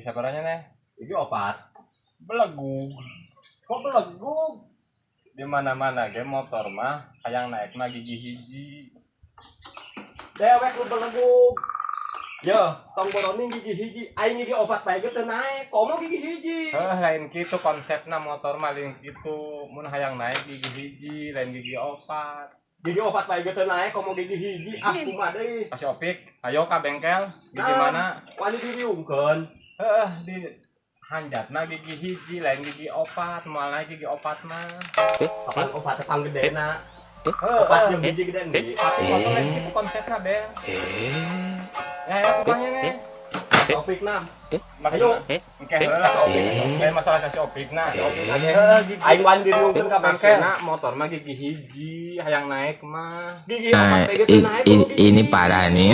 Sabaraha nya, Neh? Gigi opat. Belegug. Kok belegug? Di mana-mana ge motor mah hayang naik mah gigi hiji. Dewek lu belegug. Yo, tong boroning gigi hiji, aing gigi opat bae ge teu naek. Komo gigi hiji. Heh, lain kitu konsepna motor mah, lain kitu. Mun hayang naik gigi hiji, lain gigi opat. Gigi opat bae ge teu naek, komo gigi hiji. Ah, kumaha deui? Kasih Opik, ayo ka bengkel. Gigi Nah. mana? Wani diriungkeun. Heeh, di hanjatna gigi hiji, lain gigi opat, moal naik gigi opat mah. Kapan opat teh panggedena? Heeh. Opat jeung hiji gede ndi? Tapi motor lain kitu konsepna, Bel. Ya, ya, kumanya nih? Opikna. Ayo, engke heula ka Opik. Lain masalah kasih Opik nah. Heeh, gigi. Aing wani diriungkeun ka bengkel. Maksudna motor mah gigi hiji, hayang naik mah. Gigi opat Nah, bae ge teu naek, komo gigi ini hiji. Parah nih.